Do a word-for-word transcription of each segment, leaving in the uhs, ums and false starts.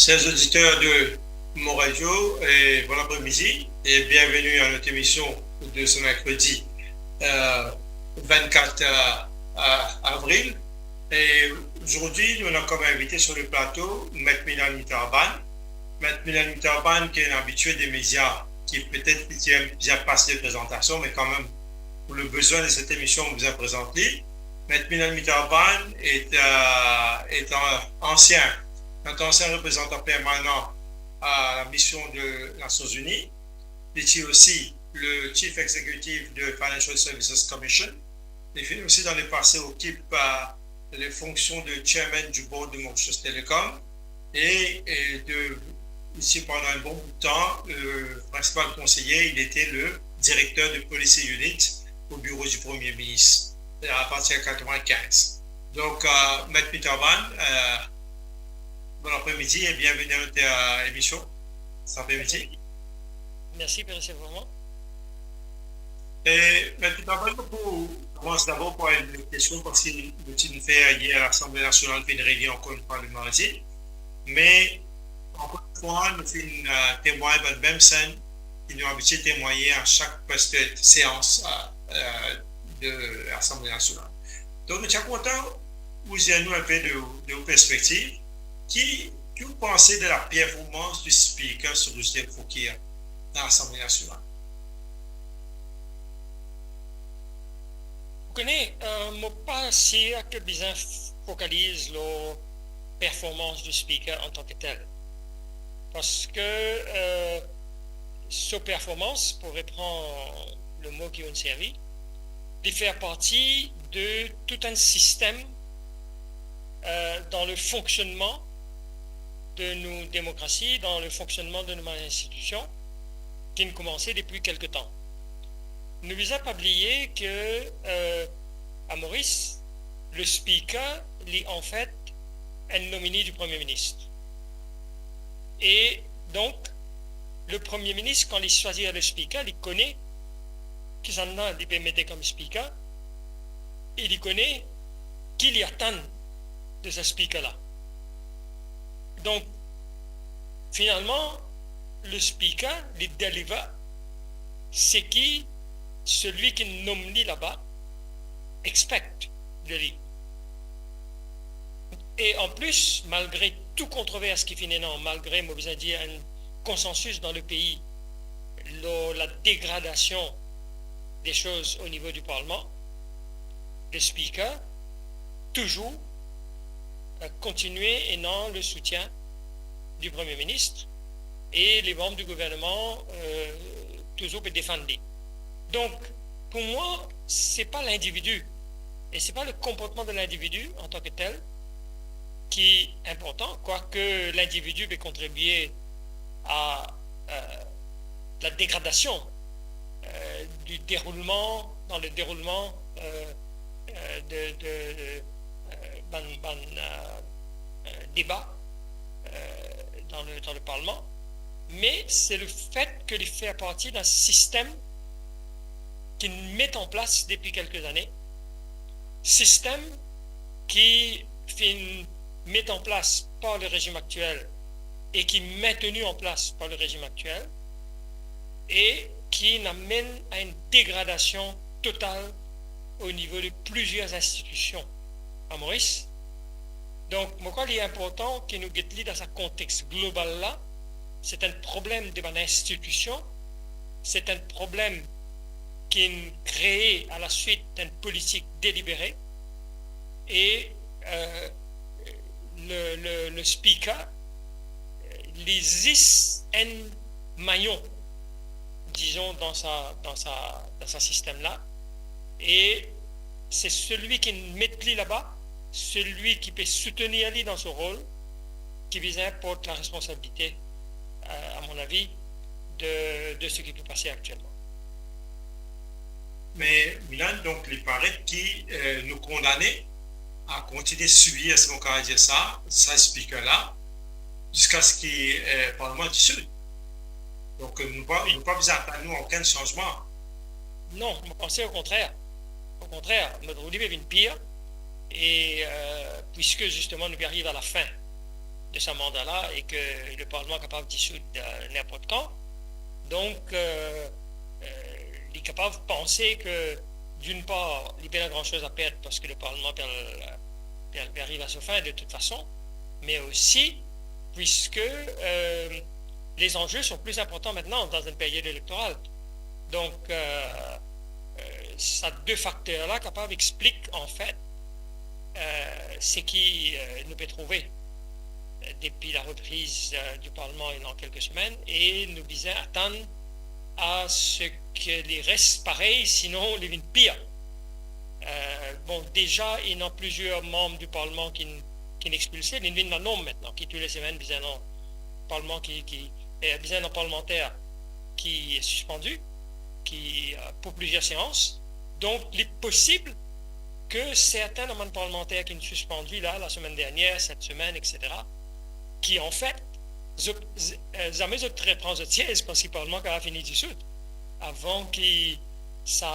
Chers auditeurs de Mon Radio, et bon après-midi et bienvenue à notre émission de ce mercredi, euh, vingt-quatre, euh, euh, avril. Et aujourd'hui, nous avons comme invité sur le plateau Maître Milan Mitterban. Maître Milan Mitterban, qui est un habitué des médias, qui peut-être vient, vient passer des présentations, mais quand même, pour le besoin de cette émission, on vous présente lui. Maître Milan Mitterban est, euh, est un ancien, un ancien représentant permanent à la mission de Nations Unies. Il était aussi le Chief Executive de Financial Services Commission. Li finn osi dan lepase okip, euh, les fonctions de chairman du board de Mauritius Telecom et, et de, ici pendant un bon bout de temps, le principal conseiller, il était le directeur de Policy Unit au bureau du Premier ministre, euh, à partir de quatre-vingt-quinze. Donc, euh, Maître Mitterban, euh, bon après-midi et bienvenue à notre, euh, émission cet après-midi. Merci pour le recevoir. E, me tou dabor pou koumans dabor par enn kestion, parski nou ti finn fer yer Lasanble Nasional finn reyini ankor enn fwa le mardi. Me, ankor enn fwa, nou finn, euh, temwagn bann mem senn ki nou abitie temwagne a sak preste seans, euh, euh, de Lasanble Nasional. Donk, nou ti a kontan ou dir nou enpe de, de ou perspektiv, ki, ki ou panse de la performans du Speaker Sourouzdeb Fokir dan Lasanble Nasional? Ou kone, euh, mo pa sir ki bizin fokaliz lor performans du Speaker antan ki tel. Parski, euh, so performans, pou repran le mo ki ou'nn servi, li fer parti de tout enn sistem, euh, dan le fonksionnman de nou demokrasi, dan le fonksionnman de nou bann institision, ki'nn koumanse depi kelke tan. Nou bizin pa bliye ki, euh, a Moris, le Speaker, li anfet enn nomini du Premie Minis. E donk, le Premie Minis, kan li swazir le Speaker, li kone kisannla li pe mete kom Speaker, e li kone ki li atann de sa Speaker la. Donk, finalman, le Speaker, li deliver seki selwi ki nom li laba expect de li. E an plis, malgre tou kontrovers ki finn ena, malgre, mo bizin dir, enn konsansis dan le pei lor la degradasion de soz o nivo di Parlman, le Speaker touzour, euh, kontinie ena le soutien du Premie Minis e le manb di gouvernman, euh, touzour pe defann li. Donk, pou mwa, se pa lindividi e se pa le konportman de lindividi antan ki tel ki inportan, kwake lindividi pe kontribie a, euh, la degradasion, euh, du deroulman, dan le deroulman, euh, euh, de, de, de, euh, bann, bann, euh, euh, deba, euh, dan le, dan le Parlman. Me se le fet ki li fer parti dan sistem ki met an plas depi kelke zane, sistem ki finn met an plas par le rezim aktiel e ki minteni an plas par le rezim aktiel e ki amenn a enn degradasion total o nivo de plizier institision a Moris. Donk, mo krwar li inportan ki nou get li dan sa kontex global la. Se enn problem de bann institision, se enn problem ki'nn kree a la swit d'enn politik delibere, e, euh, le, le, le Speaker, li zis enn mayon, dizon, dan sa, dan sa, dan sa sistem la. E se selwi ki met li laba, selwi ki pe soutenir li dan so rol, ki bizin port la responsabilite, euh, a mon avi, de, de seki pe pase aktielman. Me Milan, donk, li paret ki, euh, nou kondane a kontinie sibir, si mo kapav dir sa, sa Speaker la, ziska se ki, euh, Parlman disou. Donk, euh, nou pa, nou pa bizin atann nou okenn sanzman. Non, mo panse o kontrer. O kontrer, nou trouv li pe vinn pir. E, euh, puiske zisteman nou pe ariv a la fin de sa manda la e ke le Parlman kapav disoud, euh, ninport kan. Donk, euh, euh, li kapav panse ke, d'une part, li pena gran soz a perd parski le Parlman pe al, pe al, pe ariv a so fin de tout fason, me osi parski, euh, les enjeux sont plus importants maintenant dans une période électorale. Donk, euh, euh, sa de fakter la kapav explik, anfet, euh, seki, euh, nou pe trouve, euh, depi la repriz, euh, du Parlman ena kelke semenn, e nou bizin atann a seki li res parey, sinon li vinn pir. Euh, bon, deza, ena plizier manm du Parlman ki, ki expilse, li vinn lanorm aster, ki tou le semenn bizin ena Parlman ki, ki, euh, bizin ena parlmanter ki sispandi, ki, euh, pou plizier seans. Donk, li posib ke sertin dan bann parlmanter ki sispandi la, la semenn dernier, set semenn, et cetera, ki, anfet, zot, z-, euh, zame zot repran zot siez, parski Parlman kapav fini disoud avan ki sa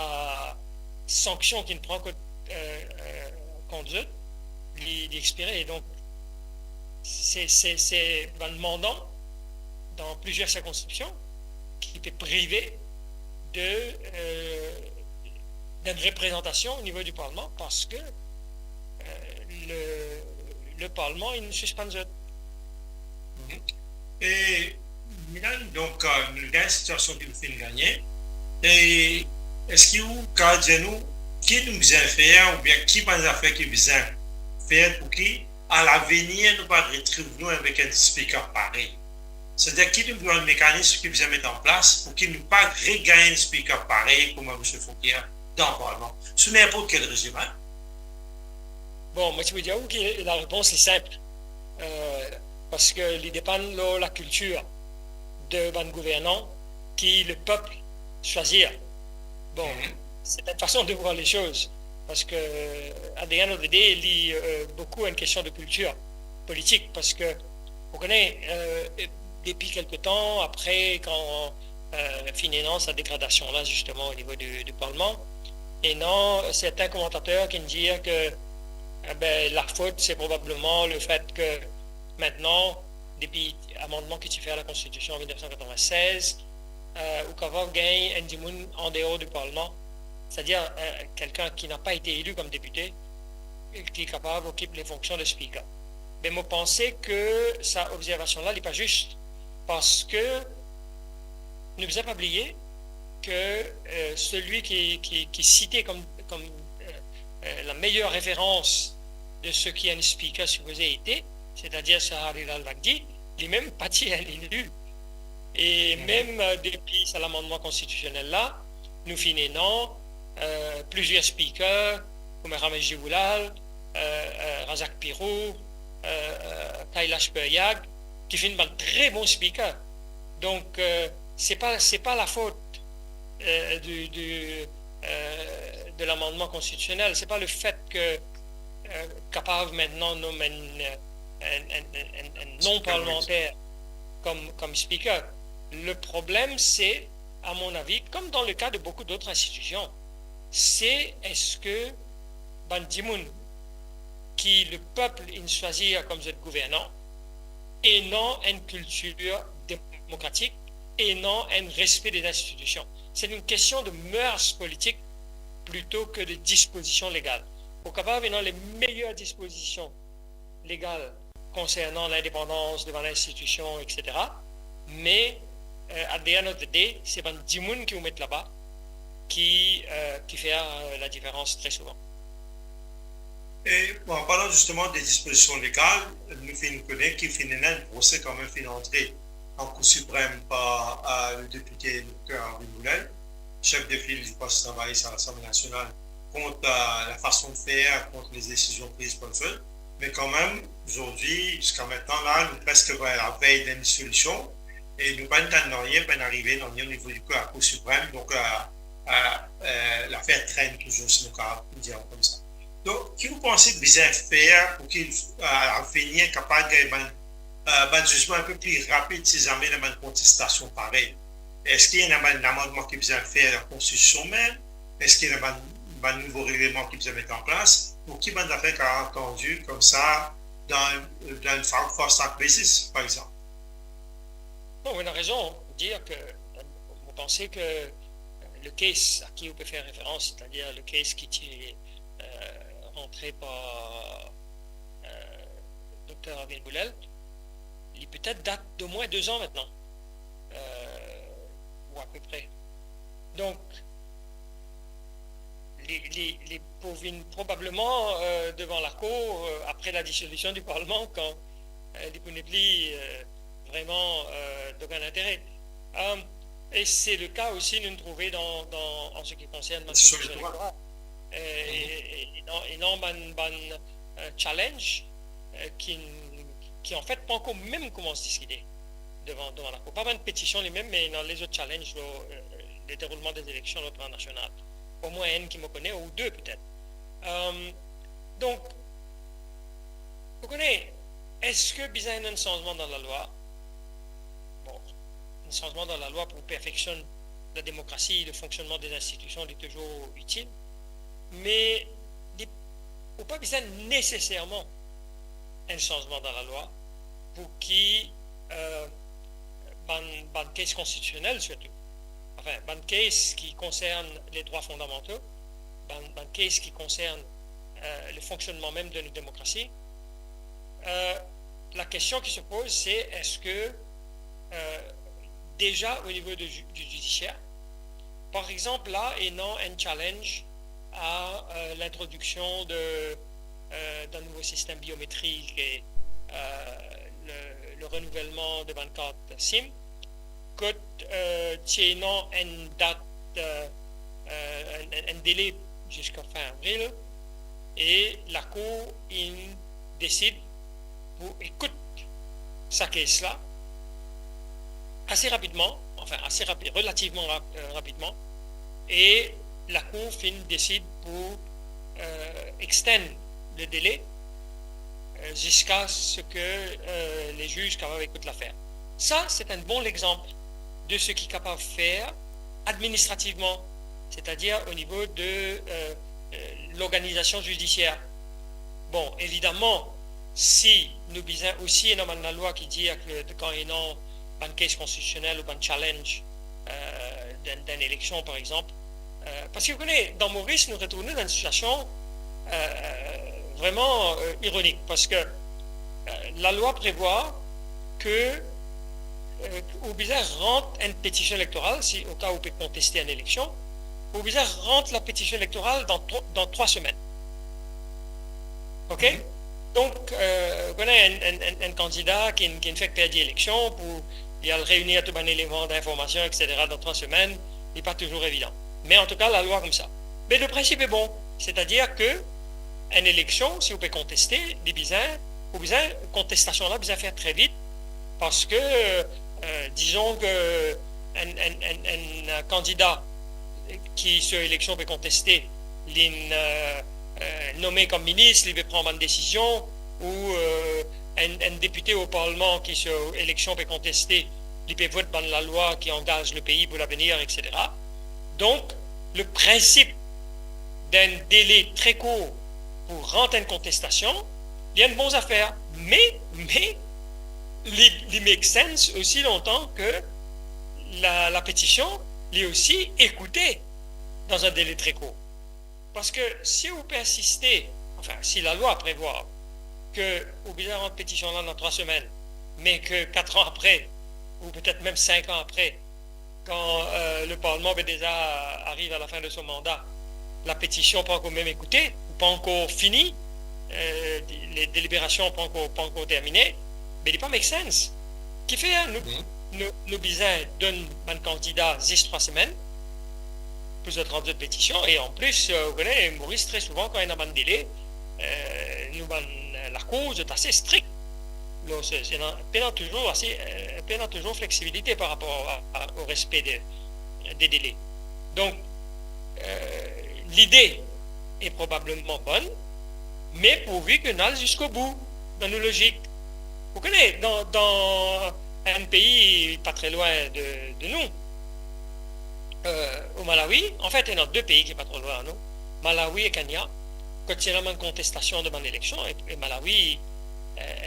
sanksion ki pran kot, euh, euh, kont zot, li, li expire. E donk, se, se, se bann manda dan plizier sirkonskripsion ki pe prive de, euh, d'une représentation au niveau du Parlement parce que, euh, le, le Parlement, il ne suspend pas. Mhm. E, Milan, donk, euh, nou gagn sitiasion ki nou finn gagne. E eski ou kapav dir nou ki nou bizin fer oubien ki bann zafer ki bizin fer pou ki, a lavenir, nou pa retrouv nou avek enn spiker parey? Setadir ki nou bizin enn mekanism ki bizin met an plas pou ki nou pa regagn enn spiker parey kouma Misie Fouquier dan Parlman, sou ninport kel rezim, hein? Bon, mo ti pou dir ou ki larepons li sinp, euh, parski li depann lor lakiltir de bann gouvernan ki lepep swazir. Bon, mhm, se enn fason de voir les choses, parski, at the end of the day, li, euh, boukou enn kestion de kiltir politik, parski, ou kone, euh, depi kelke tan, apre, kan, euh, finn ena sa degradasion la, zisteman, o nivo de, de Parlman, ena sertin komantater ki dir ke, eh ben, lafot, se probableman lefet ke, aster, depi amannman ki ti fer a la Konstitision an mil nef san katrovin-sez, euh, ou kapav gagn enn dimoun an deor di Parlman, setadir, euh, kelkenn ki napa ete eli kom depite, ki kapav okip le fonksion de spiker. Me mo panse ke sa obzervasion la, li pa zis, parski nou bizin pa bliye ke, euh, selwi ki, ki, ki site kom, kom, euh, euh, la meilleure référence de ce qui un speaker supposé été, setadir Sir Harry Laljee, limem pa ti enn eli. E, mhm, mem, euh, depi sa lamannman konstitisionel la, nou finn ena, euh, plizier spiker, kouma Ramesh Jivulal, euh, euh, Razak Piroo, euh, euh, Kailash Parjag, ki finn bann tre bon spiker. Donk, euh, se pa, se pa lafot, euh, du, du, euh, de lamannman konstitisionel. Se pa lefet ke, euh, kapav aster nom enn, enn, enn, enn, enn, enn non parlmanter kom, kom spiker. Le problem, se, a mon avi, kom dan le ka de boukou dot institision, se eski bann dimoun ki lepep inn swazir kom zot gouvernan, ena enn kiltir demokratik, ena enn respe de linstitision. Se enn kestion de mœurs politiques plito ke de dispozision legal. Ou kapav ena le meyer dispozision legal konsernan lindepandans de bann institision, et cetera. Me, euh, at the end of the day, se bann dimoun ki ou met laba ki, euh, ki fer, euh, ladiferans tre souvan. E, bon, an parlan zisteman de dispozision legal, nou finn kone ki finn ena enn prose kanmem finn antre an Kour Siprem par, euh, le depite Docteur Arvin Boolel, chef de fil du Parti Travayis a Lasanble Nasional, kont, euh, la fason de fer, kont les décisions prises par le feu. Me kanmem, zordi, ziska aster la, nou preske lavey de disolision, e nou pa'nn tann nanye, pa'nn arive nanye o nivo di Kour Siprem, donk, euh, euh, euh, lafer trenn touzour, si nou kapav dir koumsa. Donk, ki ou panse bizin fer pou ki, euh, a lavenir kapav gagn bann, euh, bann zizman enn pe pli rapid si zame ena bann kontestasion parey? Eski ena bann lamannman ki bizin fer dan Konstitision mem? Eski ena bann, bann nouvo regleman ki bizin met an plas? Pou ki bann zafer kapav tande koumsa dan, dan enn fast track basis, par exanp. Non, ou ena rezon dir ke, euh, mo panse ke, euh, le case a ki ou pe fer referans, c'est-à-dire le case ki ti, euh, rantre par, euh, Docteur Arvin Boolell, li petet dat d'omwin de zan aster, euh, ou apepre. Donk, li, li, li pou vinn probableman, euh, devan lakour, euh, apre la disolision di parlman, kan, euh, li pou nepli, euh, vreman, euh, d'okenn intere. Euh, e se le ka osi nou trouve dan, dan, an se ki konsern bann petision elektoral. Euh, e, e, e non, e non bann, bann, euh, challenge, euh, ki, ki anfet pankor mem koumans diskite devan, devan lakour. Pa bann petision limem, me dan lezot challenge lor, euh, le deroulman de eleksion lor plan nasional. Omwin enn ki mo kone, ou de petet. Euh, donk, ou kone, eski bizin enn sanzman dan lalwa? Bon, enn sanzman dan lalwa pou perfeksionn lademokrasi, le fonksionnman de linstitision, li touzour itil, me li, ou pa bizin neseserman enn sanzman dan lalwa pou ki, euh, bann, bann case konstitisionel sirtou, anfin, bann case ki konsern ledrwa fondamanto, bann, bann case ki konsern, euh, le fonksionnman mem de nou demokrasi. Euh, la kestion ki se poz, se eski, euh, deza o nivo de ju-, di zidisier, par exanp, la, ena enn challenge a, euh, lintrodiksion de, euh, d'un nouvo sistem biometrik e, euh, le, le renouvelman de bann kart SIM, kot, euh, ti ena enn dat, euh, euh, enn, enn, enn dele ziska fin avril, e lakour inn desid pou ekout sa case la ase rapidman, anfin, ase rapi-, relativman rap-, euh, rapidman, e lakour finn desid pou, euh, extend le dele, euh, ziska se ke, euh, le ziz kapav ekout lafer. Sa, se enn bon lexanp de seki kapav fer administrativman, setadir o nivo de, euh, euh, lorganizasion zidisier. Bon, evidaman, si nou bizin osi ena bann lalwa ki dir ke kan ena bann case konstitisionel ou bann challenge, euh, dan, dan eleksion, par exanp, euh, parski, ou kone, dan Moris, nou retrouv nou dan enn sitiasion, euh, vreman, euh, ironik, parski, euh, lalwa prevwa ke, euh, ou bizin rant enn petision elektoral, si o ka ou pe konteste enn eleksion, ou bizin rant lapetision elektoral dan tro-, dan trwa semenn. Ok? Mhm. Donk, euh, ou kone, enn, enn, enn, enn kandida ki, ki fek perdi eleksion, pou li al reini tou bann eleman dinformasion, et cetera, dan trwa semenn, li pa touzour evidan. Me antouka, lalwa koumsa. Me le prinsip e bon, setadir ke enn eleksion, si ou pe konteste, li bizin, ou bizin, kontestasion la bizin fer tre vit, parski, euh, dizon ke enn, enn, enn, enn kandida ki so eleksion pe konteste, linn, euh, euh, nome kom minis, li pe pran bann desizion, ou, euh, enn, enn depite o parlman ki so eleksion pe konteste, li pe vot bann lalwa ki angaz lepei pou lavenir, et cetera. Donk, le prinsip d'enn dele tre kour pou rant enn kontestasion, li enn bon zafer. Me, me, li, li make sense osi lontan ke la, lapetision, li osi ekoute dan enn dele tre kour. Parski si ou persiste, anfin, si lalwa prevwa ke ou bizin rant petision la dan trwa semenn, me ke kat an apre, ou petet mem sink an apre, kan, euh, le parlman pe deza ariv a lafin de so manda, lapetision pankor mem ekoute, ou pankor fini, euh, le deliberasion pankor, pankor termine, me li pa make sense. Kifer nou, nou, nou bizin donn bann kandida zis trwa semenn pou zot rant zot petision. E anplis, euh, ou kone, Moris, tre souvan, kan ena bann dele, euh, nou bann, euh, lakour, zot ase strik. Donk, se, se ena, pena touzour ase, euh, pena touzour fleksibilite par rapor a, a, o respe de, de dele. Donk, euh, lide e probableman bonn, me pourvi ke nou al ziskobou dan nou lozik. Ou kone, dan, dan enn pei pa tre lwin de, de nou, euh, o Malawi, anfet, ena de pei ki pa tro lwin nou, Malawi e Kenya, kot ti ena bann kontestasion de bann eleksion, e, e Malawi,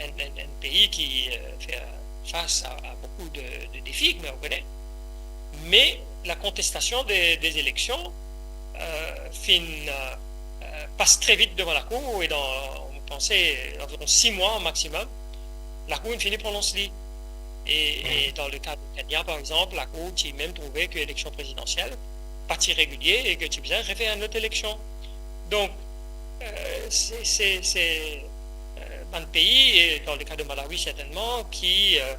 enn, enn, enn pei ki, euh, fer fas a, a boukou de, de defi, kouma ou kone. Me la kontestasion de, de eleksion, euh, finn, euh, euh, pas tre vit devan lakour, e dan, mo panse, anviron sis mwa maximum, lakour inn fini pronons li. E, e dan le ka de Kenya, par exanp, lakour ti mem trouve ke eleksion prezidansiel pa ti regilie e ke ti bizin refer enn lot eleksion. Donk, euh, se, se, se, euh, bann pei, e dan le ka de Malawi sertennman, ki, euh,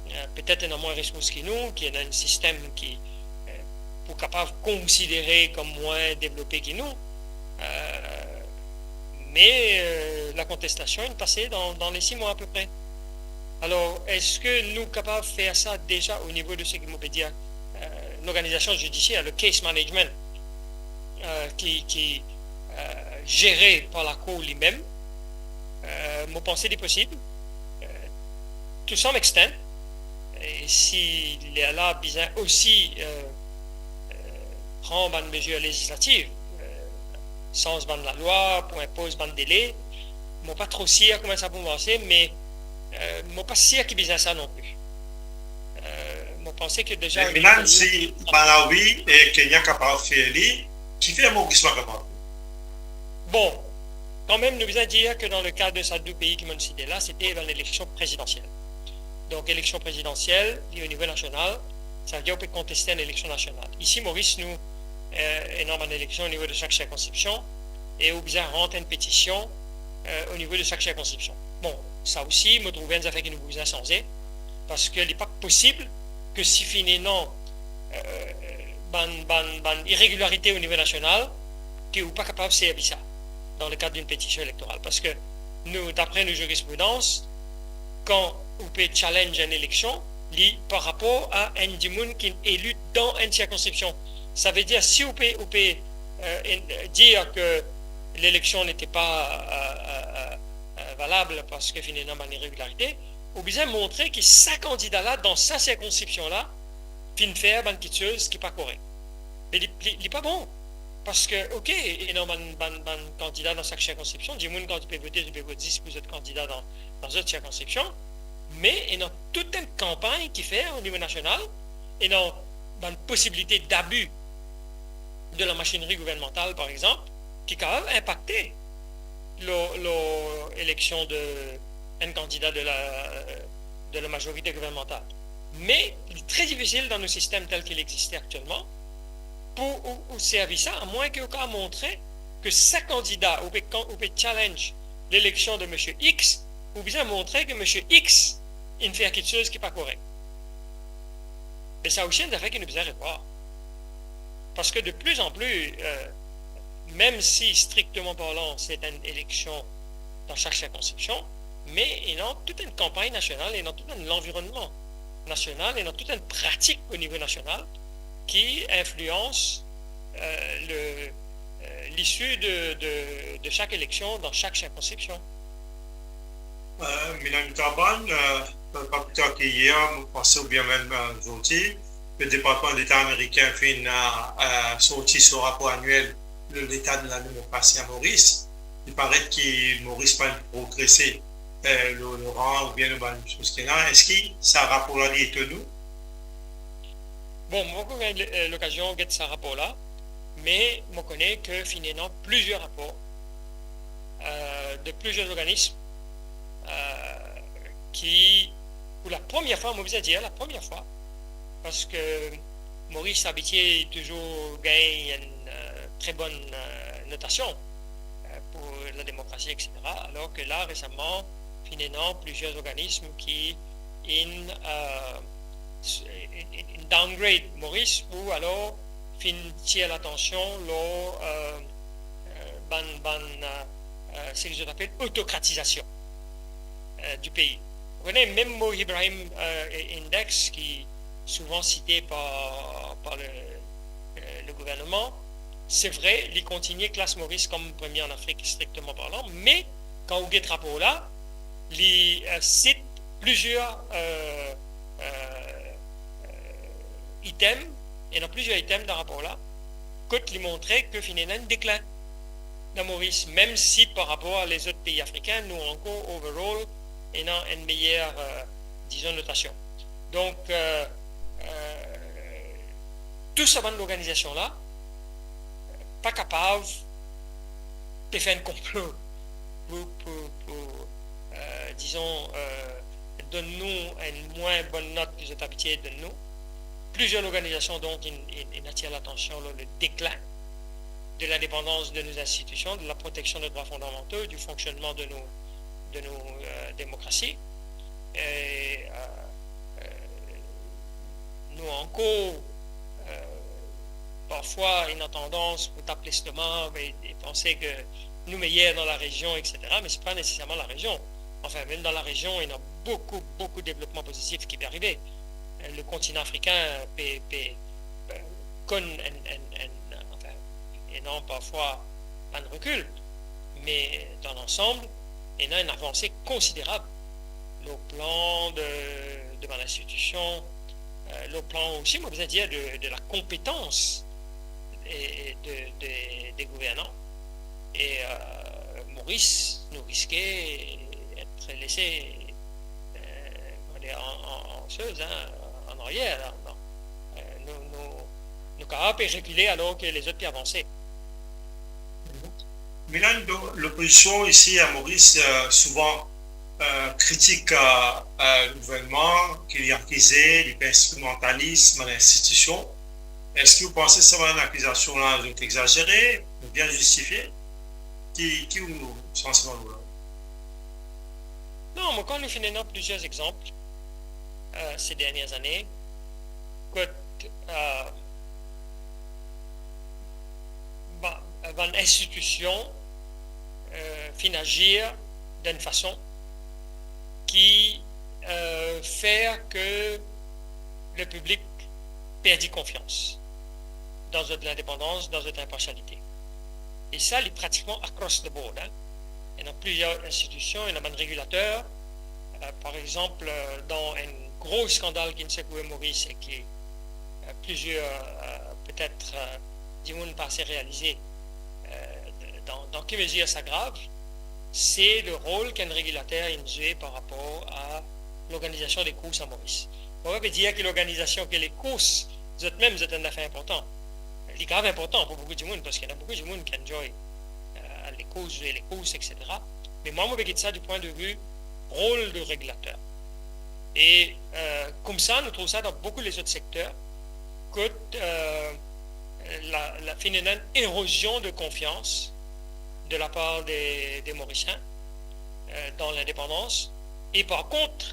euh, petet ena mwin resours ki nou, ki ena enn sistem ki, euh, pou kapav konsidere kom mwin devlope ki nou. Euh, me, euh, la kontestasion inn pase dan, dan le sis mwa apepre. Alor, eski nou kapav fer sa deza o nivo de seki mo pe dir, euh, lorganizasion zidisier, le case management, euh, ki, ki, euh, zere par lakour limem? Euh, mo panse li posib, euh, to some extent, e si lerla bizin osi, euh, euh, pran bann mezir lezislativ, euh, sanz bann lalwa pou inpoz bann dele, mo pa tro sir kouma sa pou marse, me, euh, mo pa sir ki bizin sa non pli. Euh, mo panse ke deza... Me mem si Malawi e Kenya kapav fer li, kifer Moris pa kapav? Bon, kanmem, nou bizin dir ke dan le ka de sa de pei ki mo'nn site la, sete bann eleksion prezidansiel. Donk, eleksion prezidansiel, li o nivo nasional, savedir ou pe konteste enn eleksion nasional. Isi Moris, nou, euh, ena bann eleksion o nivo de sak sirkonskripsion, e ou bizin rant enn petision, euh, o nivo de sak sirkonskripsion. Bon, sa osi, mo trouve enn zafer ki nou bizin sanze, parski li pa posib ke si finn ena, euh, bann, bann, bann iregilarite o nivo nasional, ke ou pa kapav servi sa dan le kad enn petision elektoral. Parski nou, dapre nou zirispridans, kan ou pe challenge enn eleksion, li par rapor a enn dimoun ki eli dan enn sirkonskripsion. Savedir, si ou pe, ou pe, euh, en-, dir ke leleksion nete pa, euh, euh, euh, euh, valab parski finn ena bann iregilarite, ou bizin montre ki sa kandida la, dan sa sirkonskripsion la, finn fer bann kiksoz ki pa korek. Me li, li, li pa bon. Parski, oke, ena bann, bann, bann kandida dan sak sirkonskripsion, dimoun kan zot pe vote, zot pe vot zis pou zot kandida dan, dan zot sirkonskripsion, me ena tou enn kanpagn ki fer o nivo nasional, ena bann posibilite dabi de la masinri gouvernmantal, par exanp, ki kapav inpakte lor, lor eleksion de enn kandida de la, de la mazorite gouvernmantal. Me li tre difisil dan nou sistem tel ki li existe aktielman pou ou, ou servi sa, amwin ke ou kapav montre ke sa kandida ou pe, kan ou pe challenge leleksion de misie X, ou bizin montre ke misie X inn fer kiksoz ki pa korek. Me sa osi enn zafer ki nou bizin revwar. Parski de pli an pli, euh, mem si strikteman parlan, se enn eleksion dan sak sirkonskripsion, me ena tou enn kanpagn nasional, ena tou enn lanvironnman nasional, ena tou enn pratik o nivo nasional ki inflians, euh, le, euh, l'issue de, de, de sak eleksion dan sak sirkonskripsion. Euh, Milan Caban, euh, pa pli tar ki yer, mo panse, oubien mem, euh, zordi, le Departman Deta amerikin finn, euh, euh, sorti so rapor aniel lor leta de la demokrasi a Moris. Li paret ki Moris pa'nn progrese, euh, lor, lor rang oubien lor bann soz ki ena. Eski sa rapor la li etonn ou? Bon, mo poko gagn, euh, lokazion get sa rapor la, me mo kone ke finn ena plizier rapor, euh, de plizier zorganism, euh, ki, pou la premie fwa, mo bizin dir, la premie fwa, parski Moris abitie touzour gagn enn, euh, tre bonn, euh, notasion, euh, pou la demokrasi, et cetera. Alor ke la, resaman, finn ena plizier zorganism ki inn, euh, s-, inn, inn, inn downgrade Moris pou alor finn tir latansion lor, euh, euh, bann, bann, euh, euh, seki zot apel otokratizasion, euh, di pei. Ou kone, mem mo Ibrahim, euh, Index, ki souvan site par, par le, euh, le gouvernman, se vre, li kontigne klas Moris kom premie an Afrik, strikteman parlan, me kan ou get rapor la, li, euh, sit plizier, euh, euh, euh, item, ena plizier item dan rapor la, kot li montre ke finn ena enn deklin dan Moris, mem si par rapor a lezot pei afrikin, nou ankor overall, ena enn meyer, euh, dizon, notasion. Donk, euh, euh, tou sa bann lorganizasion la pa kapav pe fer enn konplo pou, pou, pou, euh, dizon, euh, donn nou enn mwin bonn not ki zot abitie donn nou. Plizier lorganizasion, donk, inn, inn, inn atir latansion lor le deklin de lindepandans de nou institision, de la proteksion de drwa fondamanto, du fonksionnman de nou, de nou, euh, demokrasi. E, euh, euh, nou ankor, euh, parfwa, ena tandans pou tap lestoma e, e panse ke nou meyer dan larezion, et cetera. Me se pa neseserman larezion. Anfin, mem dan larezion, ena boukou, boukou devlopman pozitif ki pe arive. Euh, le kontinan afrikin pe, pe, euh, konn enn, enn, enn, anfin, ena parfwa bann rekil, me dan lansam, ena enn avanse konsiderab lor plan de, de bann institision, euh, lor plan osi, mo bizin dir, de, de la konpetans e, e de, de, de gouvernan. E, euh, Moris, nou riske et lese, euh, kouma dir, an, an, an soz, hein, an aryer, la, non. Euh, nou, nou, nou kapav pe rekile alor ke lezot pe avanse. Milan, do-, lopozision isi a Moris, euh, souvan, euh, kritik, euh, euh, gouvernman, ki li akize, li pe instrimantalis bann institision. Eski ou panse sa bann akizasion la, zot exazere oubien zistifie? Ki, ki ou santiman ou la? Non, mo krwar nou finn ena plizier exanp, euh, se dernie ane, kot, euh, ba-, bann institision, euh, finn azir dan enn fason ki, euh, fer ke le piblik perdi konfians dan zot lindepandans, dan zot inparsialite. E sa, li pratikman across the board, hein. Ena plizier institision, ena bann regilater, euh, par exanp, euh, dan enn gro skandal ki'nn sekoue Moris e ki, euh, plizier, euh, petet, euh, dimoun pa ase realize, euh, dan, dan ki mezir sa grav, se le rol ki enn regilater inn zwe par rapor a lorganizasion de kours a Moris. Mo pa pe dir ki lorganizasion, ki le kours, zot mem, zot enn zafer inportan. Li grav inportan pou boukou dimoun, parski ena boukou dimoun ki enjoy, euh, al le kours, zwe le kours, et cetera. Me mwa, mo pe get sa du pwin de vi rol de regilater. E, euh, koumsa, nou trouv sa dan boukou lezot sekter, kot, euh, la, la, finn ena enn erozion de konfians de lapar de, de Morisien, euh, dan lindepandans. E par kont,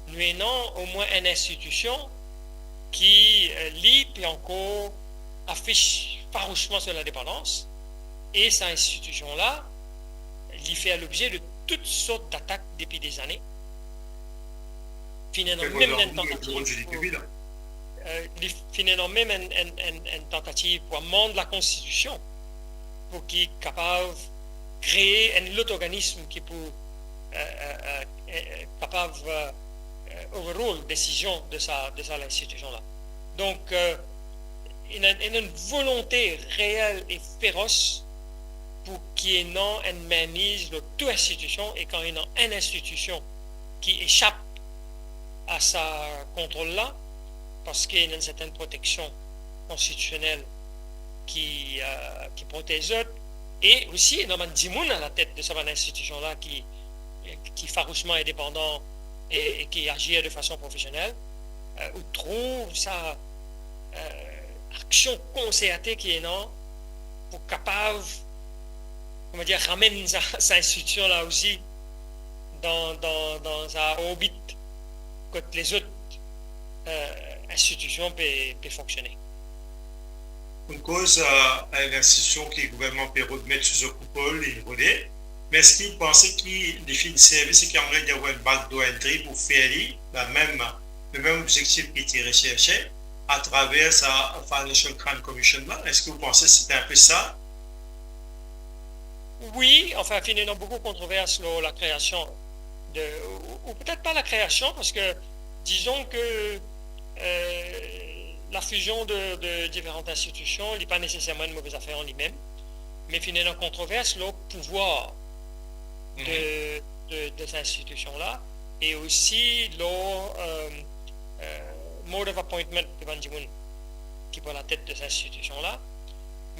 nou ena omwin enn institision ki, euh, li, pe ankor afis farousman so lindepandans, e sa institision la, li fer lobzie de tout sort datak depi dezane. Finn ena mem enn tantativ pou, euh, li finn ena mem enn, enn, enn, enn tantativ pou amand lakonstitision, pou ki kapav kree enn lot organism ki pou, euh, euh, euh, euh, kapav, euh, euh, overrule desizion de sa, de sa institision la. Donk, euh, ena, ena enn volonte reel e feros pou ki ena enn minmiz lor tou institision, e kan ena enn institision ki esap a sa kontrol la, parski ena enn sertenn proteksion konstitisionel ki, euh, ki protez zot, e osi ena bann dimoun alatet de sa bann institision la ki, ki farousman indepandan e, e ki azir de fason profesionel, euh, ou trouv sa, euh, aksion konserte ki ena pou kapav, kouma dir, ramenn sa, sa institision la osi dan, dan, dan sa orbit kot lezot, euh, institision pe, pe fonksione. Enn koz, euh, enn institision ki gouvernman pe remet sou so koupol, li rode. Me eski ou panse ki li finn servi seki anglais dir enn backdoor entry pou fer li, la mem, le mem obzektif ki ti reserse atraver sa Financial Crime Commission la? Eski ou panse se ti enn pe sa? Wi, anfin, finn ena boukou kontrovers lor lakreasion de, ou, ou petet pa lakreasion, parski, dizon ke, euh, lafizion de, de diferan institision, li pa neseserman enn move zafer an limem, me finn ena kontrovers lor pouvwar de, de, de sa institision la, e osi lor, euh, euh, mode of appointment de bann dimoun ki pou latet de sa institusion la.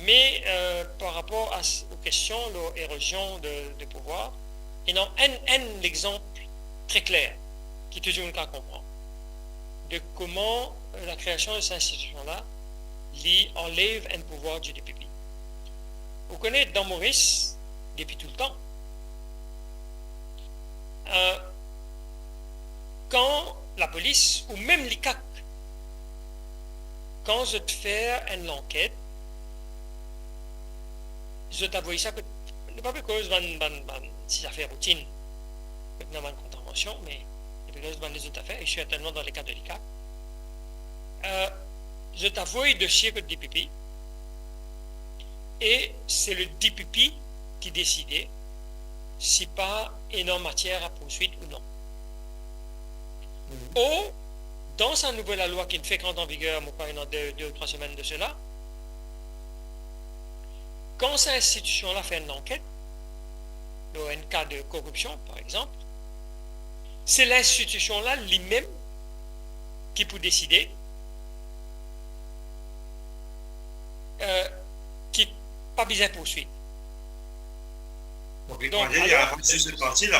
Me, euh, par rapor a s-, ou kestion lor erozion de, de pouvwar, ena enn, enn lexanp tre kler ki tou dimoun kav konpran de kouma, euh, lakreasion de sa institusion la, li anlev enn pouvwar di D P P. Ou kone, dan Moris, depi toultan, euh, kan lapolis ou mem likak, kan zot fer enn lanket, zot avoy sa kot, nou pa pe koz bann, bann, bann ti zafer routinn, kot ena bann kontravansion, me nou pe koz bann lezot zafer, e sertennman dan leka de likak, euh, zot avoy dosie kot D P P, e se le D P P ki deside si pa ena matier a pourswit ou non. Or, dan sa nouvo lalwa ki fek ant an viger, mo krwar ena de, de ou trwa semenn de sela, kan sa institusion la fer enn lanket lor enn ka de koripsion, par exanp, se linstitusion la limem ki pou deside, euh, ki pa bizin pourswit. Donk, li, li alor, aranz zis de parti la.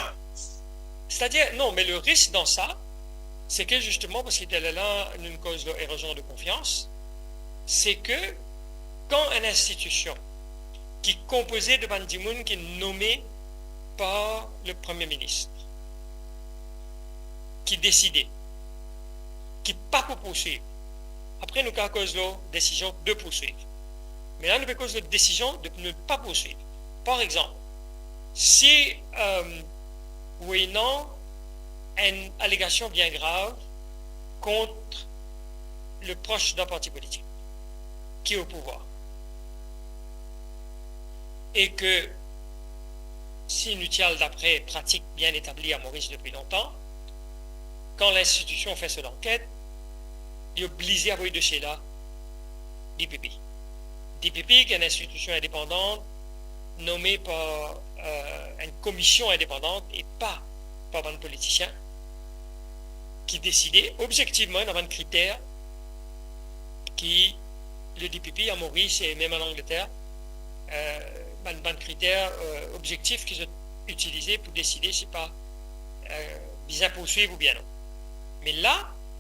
Setadir, non, me le risk dan sa, se ke zisteman, parski lerla nou koz lor erozion de konfians, se ke kan enn institusion ki konpoze de bann dimoun ki nome par le Premie Minis, ki deside ki pa pou pourswiv, apre nou kav koz lor desizion de pourswiv. Me la, nou pe koz lor desizion de ne pa pourswiv. Par exanp, si, euh, ou ena enn alegasion bien grav kont le pros dan parti politik ki o pouvwar, e ke, si nou ti al dapre pratik bien etabli a Moris depi lontan, kan linstitusion fer so lanket, li oblize avoy dosie la D P P. D P P, ki enn institusion indepandan, nome par, euh, enn komision indepandan e pa par bann politisien, ki deside obzektivman, ena bann kriter ki le D P P a Moris e mem an Angleter, euh, bann, bann kriter, euh, obzektif ki zot itilize pou deside si pa, euh, bizin pourswiv oubien non. Me la,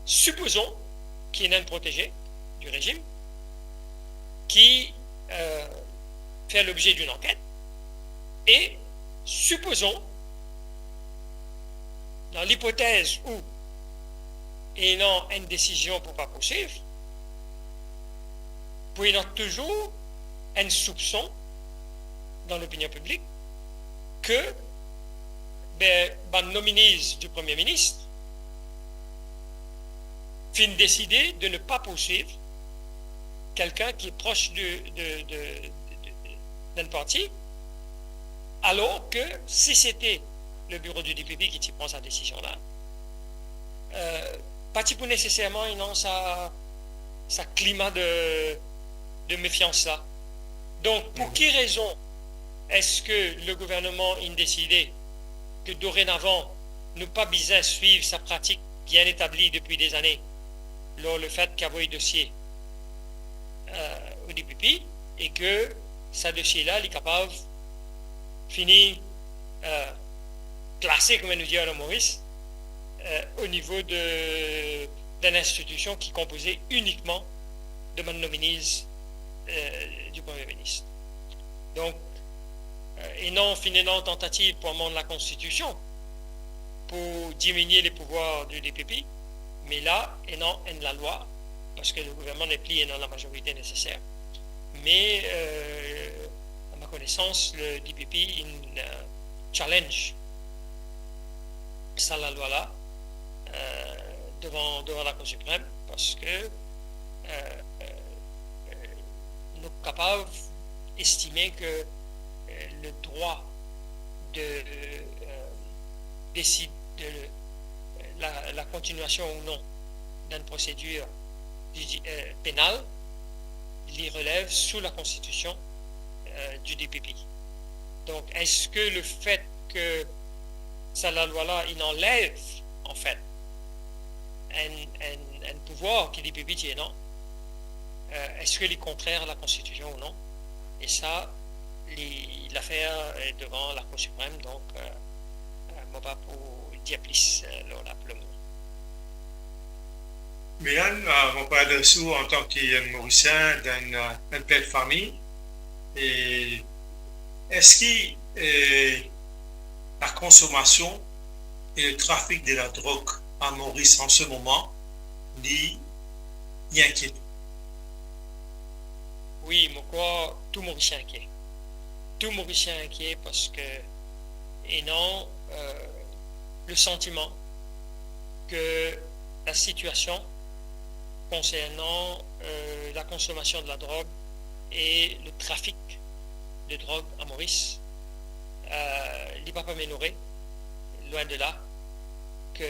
sipozon ki ena enn proteze di rezim ki, euh, fer lobze d'enn lanket, e sipozon, dan lipotez ou ena enn desizion pou pa pourswiv, pou ena touzour enn soupson dan lopinion piblik ke, be, bann nominees di Premie Minis finn deside de ne pa poursuivre quelqu'un qui est proche de, de, de, de, de, d'un parti, alors que si c'était le bureau du D P P ki ti pran sa desizion la, euh, pa ti pou neseserman ena sa, sa klima de, de mefians la. Donk, pou ki rezon eski le gouverneman inn deside ke dorenavan, nou pa bizin swiv sa pratik bien etabli depi dezane, lor lefet ki avoy dosie, euh, o D P P, e ke sa dosie la, li kapav fini, euh, klase, kouma nou dir an Moris, euh, o nivo de, d'enn institusion ki konpoze inikman de bann nominees, euh, di Premie Minis. Donk, euh, ena, finn ena tantativ pou amann lakonstitision pou diminie le pouvwar di D P P, me la, ena enn lalwa, parski le gouverneman nepli ena lamazorite neseser. Me, euh, a ma konesans, le D P P inn, euh, challenge sa lalwa la, euh, devan, devan Lakour Siprem, parski, euh, euh, nou kapav estime ke, euh, le drwa de, euh, desid de, euh, la, la kontinuasion ou non d'enn prosedir judi-, euh, penal, li relev sou lakonstitision, euh, di D P P. Donk, eski lefet ke sa lalwa la, inn anlev anfet, enn, enn, enn pouvwar ki li pe dir non, eh, eski li kontrer a lakonstitision ou non? E sa, li, lafer, eh, devan Lakour Siprem, donk, eh, eh, mo pa pou dir plis, eh, lor la pou lemoman. Milan, eh, mo pe adres ou antan ki enn Morisien, enn, eh, enn per de fami. E eski, eh, la konsomasion e le trafik de la drog a Moris an se moman, li, li inkiet? Wi, mo krwar tou Morisien inkiet. Tou Morisien inkiet parski ena, eh, le santiman ki la sitiasion konsernan, eh, la konsomasion de la drog e le trafik de drog a Moris, eh, li pa pe ameliore, lwin de la, ki,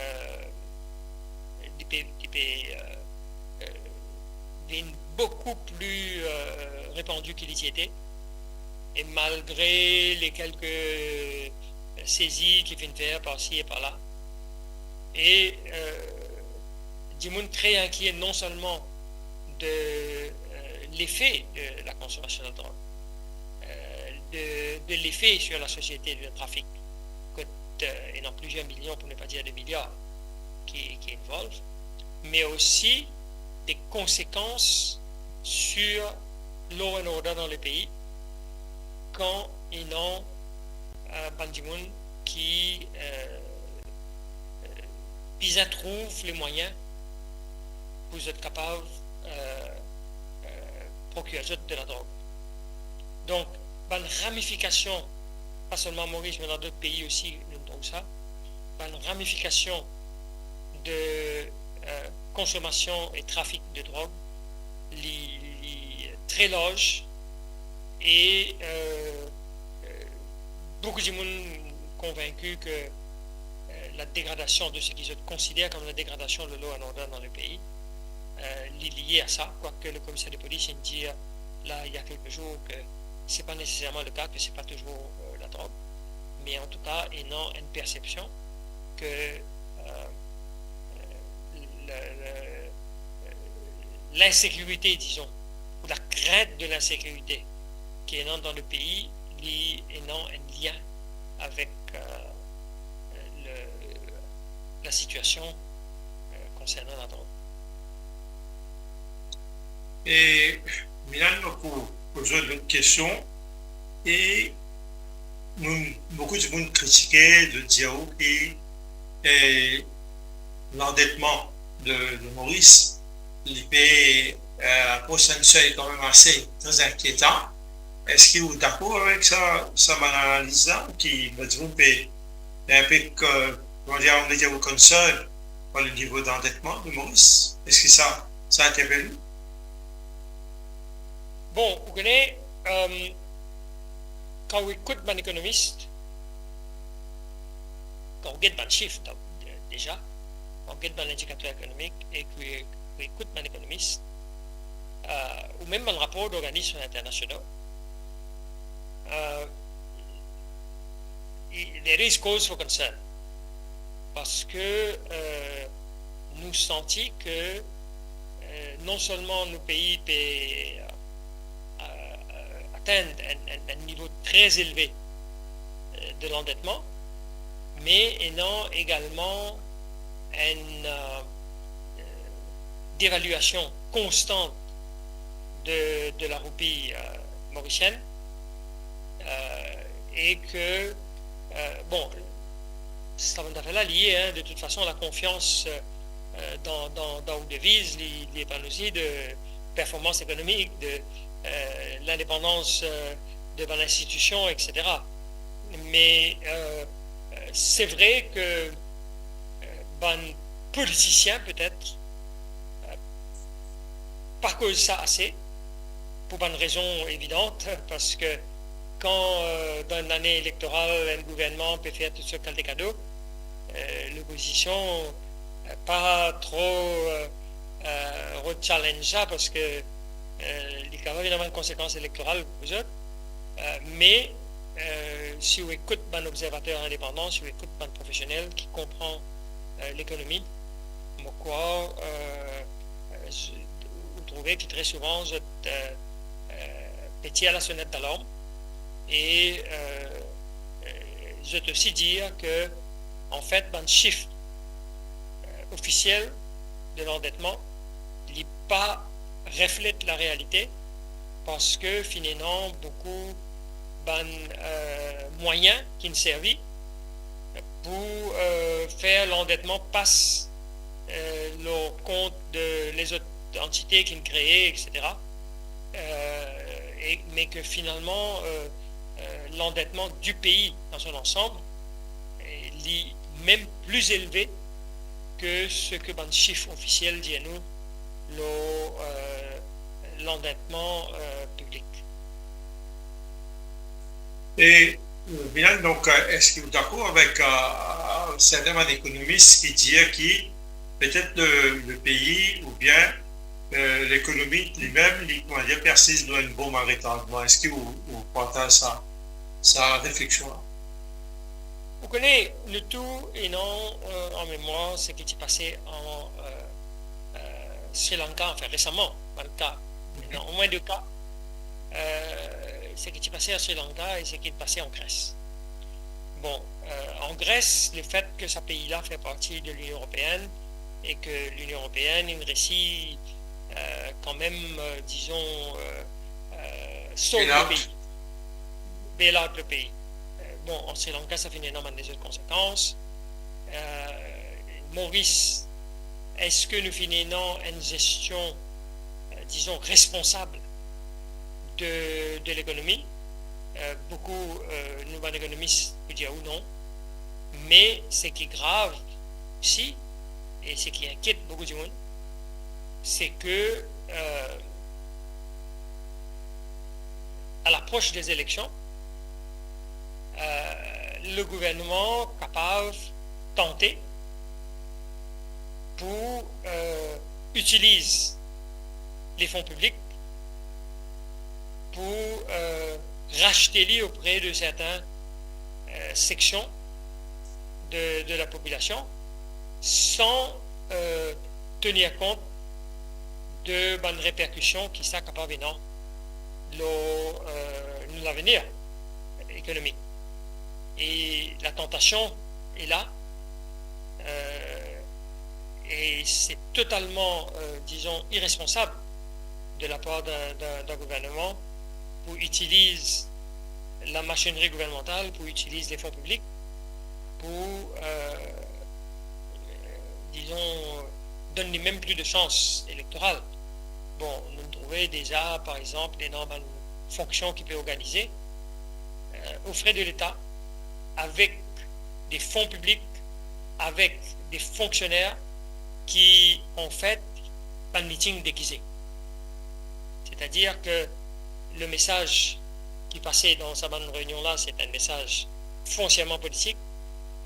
eh, li pe, li pe, eh, eh, vinn boukou pli, eh, repandi ki li ti ete. E malgre le kelke sezi ki finn fer parsi e parla, e, eh, dimoun tre inkiet non selman de, eh, lefe de la konsomasion de drog, eh, de, de lefe sur la sosiete de trafik, kot, eh, ena plizier milion, pou ne pa dir de miliar, ki, ki involve, me osi de konsekans sur law and order dan le pei, kan ena, eh, bann dimoun ki, eh, eh, bizin trouv le mwayin pou zot kapav, eh, eh, prokir zot de ladrog. Donk, bann ramifikasion, pa selman Moris, me dan dot pei osi, nou trouv sa, bann ramifikasion de, eh, konsomasion e trafik de drog, li, li tre larz e, eh, eh, boukou dimoun konvinki ki, eh, la degradasion de seki zot konsider kom la degradasion de law and order dan le pei, eh, li lie a sa, kwake le komiser de polis inn dir la, il y a quelques jours, ki se pa neseserman le ka, ki se pa touzour, eh, ladrog, me antouka, ena enn persepsion ki, eh, le, le, linsekirite, dizon, ou lakrint de linsekirite ki ena dan le pei, li ena enn lien avek, eh, le, la sitiasion, eh, konsernan ladrog. E Milan, nou pou poz zot lot kestion. E nou, boukou dimoun kritike, zot dir ou ki, eh, landetman de, de Moris, li pe, eh, apros enn sey kanmem ase tre inkietan. Eski ou dakor avek sa, sa bann analiz la, ki bann dimoun pe, pe inpe, eh, kouma dir, on met your concern par le nivo d'andetman de Moris? Eski sa, sa interpel ou? Bon, ou kone, eh, kan ou ekout bann ekonomis, kan ou get bann sif, donk, de-, deza, kan ou get bann indikater ekonomik e ki ou ekout bann ekonomis, eh, ou mem bann rapor d'organism internasional, eh, i-, there is cause for concern. Parski, eh, nou santi ki, eh, non selman nou pei pe, eh, eh, atenn enn, enn, enn nivo tre elve, eh, de landetman, me ena egalman enn, eh, devaliasion konstan de, de la roupi, eh, morisienn, eh, e ki, eh, bon, sa bann zafer la li, hein, de tout fason, la konfians, eh, eh, dan, dan, dan ou deviz, li, li depann osi de performans ekonomik, de, eh, lindepandans, eh, de bann institision, et cetera. Me, eh, eh, se vre ki, eh, bann politisien, petet, eh, pa koz sa ase, pou bann rezon evidan, parski kan, eh, dan enn lane elektoral, enn gouvernman pe fer tou sort kalite kado, eh, lopozision, eh, pa tro, eh, eh, re-challenge sa, parski, eh, li kapav ena bann konsekans elektoral pou zot. Eh, me, eh, si ou ekout bann obzervater indepandan, si ou ekout bann profesionel ki konpran euh, lekonomi, mo krwar, euh, euh, z-, ou trouve ki tre souvan zot, euh, euh, pe tir lasonet dalarm e, euh, euh, zot osi dir ke, anfet, bann sif, euh, ofisiel de landetman, li pa reflet larealite, parski finn ena boukou bann, euh, mwayin ki'nn servi pou, euh, fer landetman pas, euh, lor kont de lezot antite ki'nn kree, et cetera. Euh, e, me ke finalman, euh, euh, landetman di pei dan son ansam, e li mem pli elve ke seki bann sif ofisiel dir nou lor, euh, landetman, euh, piblik. E, euh, Bilal, donk, euh, eski ou dakor avek, euh, sertin bann ekonomis ki dir ki petet le, le pei oubien, euh, lekonomi limem, li, koumadir, pe asiz lor enn bonm retardman? Eski ou, ou partaz sa, sa refleksion la? Ou kone, nou tou ena, euh, an memwar seki ti pase an, euh, euh, Sri Lanka, anfin, resaman, an tou ka, ena omwin de ka, euh, seki ti pase an Sri Lanka e seki pase an Gres. Bon, euh, an Gres, lefet ke sa pei la fer parti de Linion Eropeenn e ke Linion Eropeenn inn resi, euh, kanmem, euh, dizon, euh, euh, sov le pei, bail out le pei. Euh, bon, an Sri Lanka, sa finn ena bann lezot konsekans. Euh, Moris, eski nou finn ena enn zestion, euh, dizon, responsab de, de lekonomi? Euh, boukou, euh, nou bann ekonomis pou dir ou non. Me seki grav osi, e seki inkiet boukou dimoun, se ke, euh, a lapros de zeleksion, euh, le gouvernman kapav tante pou, euh, itiliz le fon piblik pou, euh, rachte li opre de sertin, euh, seksion de, de lapopilasion, san, euh, tenir kont de bann reperkision ki sa kapav ena lor, euh, nou lavenir ekonomik. E latantasion est là, euh, e se totalman, euh, dizon, iresponsab de lapar d'un, d'un, d'un gouvernman pou itiliz lamasinn gouvernmantal, pou itiliz le fon piblik pou, euh, dizon, donn li mem pli de sans elektoral. Bon, nou trouve deza, par exanp, ena bann fonksion ki pe organize, euh, o fre de Leta, avek de fon piblik, avek de fonksioner ki, anfet, bann miting degize. Setadir ke le mesaz ki pase dan sa bann reynion la, se enn mesaz fonsierman politik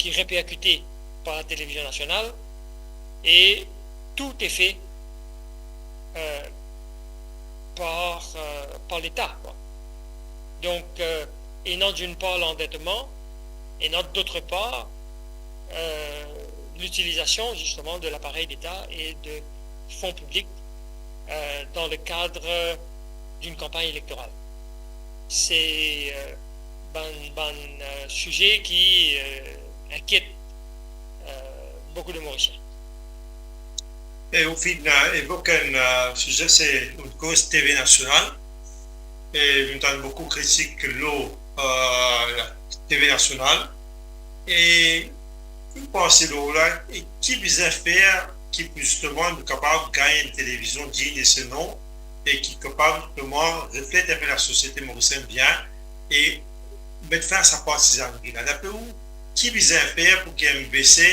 ki reperkite par la televizion nasional e tou est fait, euh, par, euh, par Leta, kwa. Donk, euh, ena, d'une part, landetman, ena, d'autre part, euh, l'utilisation, justement, de l'appareil d'État et de fonds publics, euh, dans le cadre d'une campagne électorale. Se, euh, bann, bann, euh, size ki, euh, inkiet, euh, boukou de Morisien. E ou finn, euh, evok enn, euh, size, se ou koz TV Nasional. E nou tann boukou kritik lor, euh, la TV Nasional. E ki ou panse lor la, e ki bizin fer ki pou zisteman nou kapav gagn enn televizion dign de se non e ki kapav zisteman reflet enpe lasosiete morisienn bien e met fin a sa partizanri la? Dapre ou, ki bizin fer pou ki M B C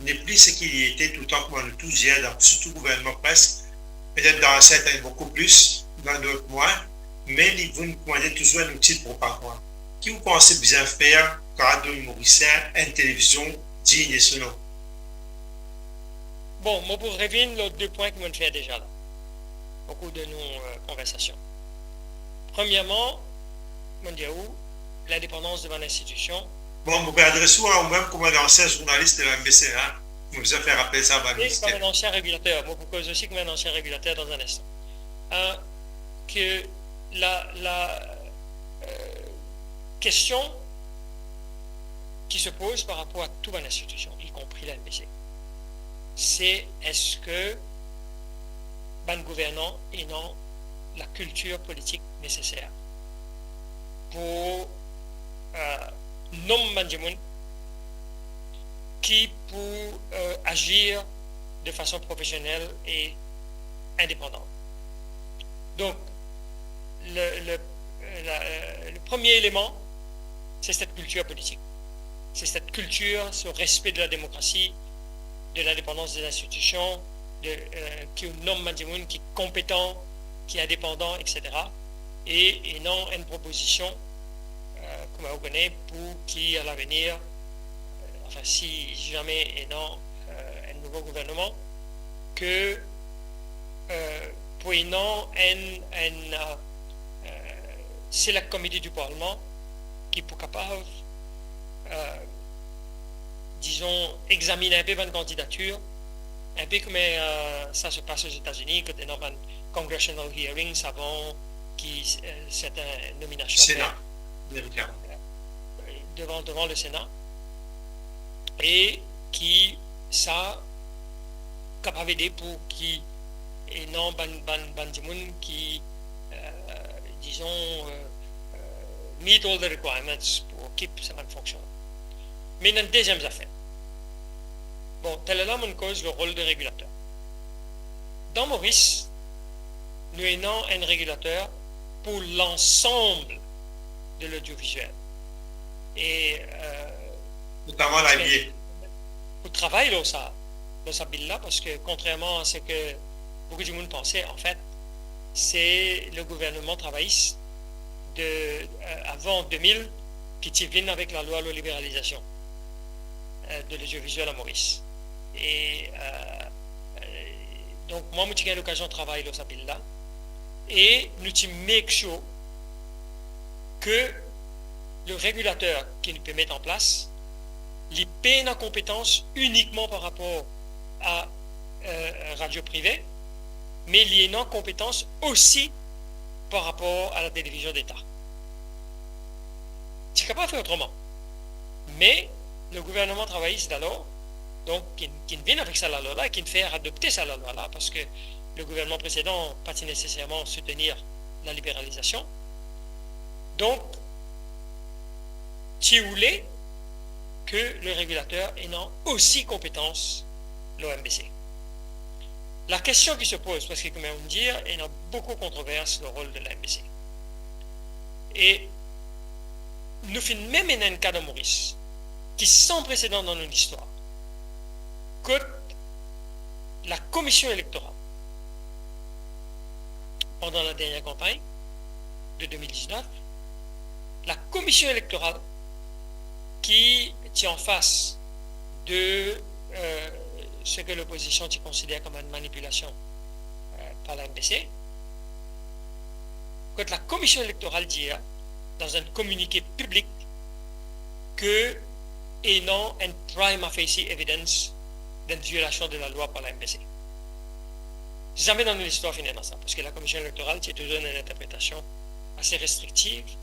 nepli seki li ete toultan, kouma nou tou dir, dan sirtou gouvernman preske, petet dan sertin boukou plis, dan dot mwin, me li vinn, koumadir, touzour enn outi de propagand? Ki ou panse bizin fer pou kapav donn Morisien enn televizion dign de se non? Bon, mo pou revinn lor de pwin ki mo'nn fer deza la, o kour de nou, euh, konversasion. Premierman, mo'nn dir ou, lindepandans de bann institision. Bon, mo pe adres ou, ou mem kouma enn ansien zournalis de la M B C, hein. Mo bizin fer rapel sa, bann E mister. Kouma enn ansien regilater, mo pou koz osi kouma enn ansien regilater dan enn instan. Euh, ke la, la euh, kestion ki se poz par rapor a tou bann institision, ikonpri la M B C, se eski bann gouvernan ena lakiltir politik neseser pou euh, nom bann dimoun ki pou euh, azir de fason profesionel e indepandan. Donk, le, le, la, le premie eleman, se set kiltir politik. Se set kiltir, se respe de la demokrasi, de lindepandans de linstitision, de, euh, ki ou nom bann dimoun ki konpetan, ki indepandan, et cetera. E, e non enn propozision, euh, kouma ou kone, pou ki a lavenir, euh, anfin, si zame ena euh, enn nouvo gouvernman, ke euh, pou ena enn, enn euh, euh, select committee du Parlement ki pou kapav, euh, dizon, examine inpe bann kandidatir, inpe kouma euh, sa se pas Ozetazini, kot ena bann congressional hearings avan ki euh, sertin nominasion Sena fer amerikan. devan, devan le Sena, e ki sa kapav ede pou ki ena bann, bann, bann dimoun ki, euh, dizon, euh, euh, meet all the requirements pou okip sa bann fonksion. Me ena enn deziem zafer. Bon, taler la, mo'nn koz le rol de regilater. Dan Moris, nou ena enn regilater pou lansam de lodioviziel. E euh, Notaman la I B A. Pou travay lor sa, lor sa bil la, parski kontrerman a seki boukou dimoun panse, anfet, se le gouvernman travayis de, euh, avan de mil ki ti vinn avek lalwa lor liberalizasion euh, de lodioviziel a Moris. E euh, euh, donk, mwa, mo ti gagn lokazion travay lor sa bil la, e nou ti make sure ke le regilater ki nou pe met an plas, li pena konpetans inikman par rapor a euh, radio prive, me li ena konpetans osi par rapor a la televizion deta. Ti kapav fer otroman. Me le gouvernman travayis dalor, donk, ki, ki vinn avek sa lalwa la, ki fer adopte sa lalwa la, parski le gouvernman presedan pa ti neseserman soutenir la liberalizasion. Donk, ti oule ke le regilater ena osi konpetans lor M B C. La kestion ki se poz, parski kouma nou dir, ena boukou kontrovers lor rol de la M B C. E nou finn mem ena enn ka dan Moris ki san presedan dan nou listwar, kot la Komision Elektoral, pandan la dernie kanpagn de de mil diznef, la Komision Elektoral ki ti anfas de euh, seki lopozision ti konsider kom enn manipilasion euh, par la M B C, kot la Komision Elektoral dir dan enn kominike piblik ke ena enn prima facie evidence d'enn violasion de lalwa par la M B C. Zame dan nou listwar finn ena sa, parski la Komision Elektoral ti touzour ena enn interpretasion ase restriktiv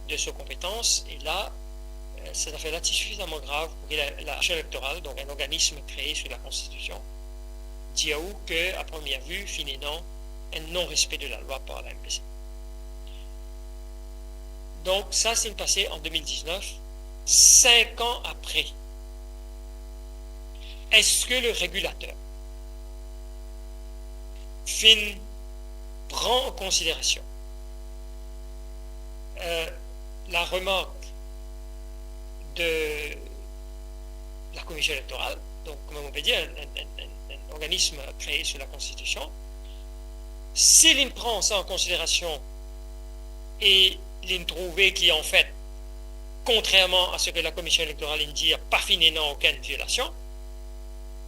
de so konpetans, e la, euh, set zafer la ti sifizaman grav pou ki la, la Komision Elektoral, donk enn organism kree sou la Konstitision, dir ou ke, a premie vi, finn ena enn non-respe de lalwa par la M B C. Donk, sa, sa pase an de mil diznef, sink an apre. Eski le regilater finn pran an konsiderasion euh, la remark de la Komision Elektoral, donk, kouma nou pe dir, enn, enn, enn, enn, enn organism kree sou la Konstitision, si li pran sa an konsiderasion e li trouve ki, anfet, kontrerman a seki la Komision Elektoral inn dir, pa finn ena okenn violasion,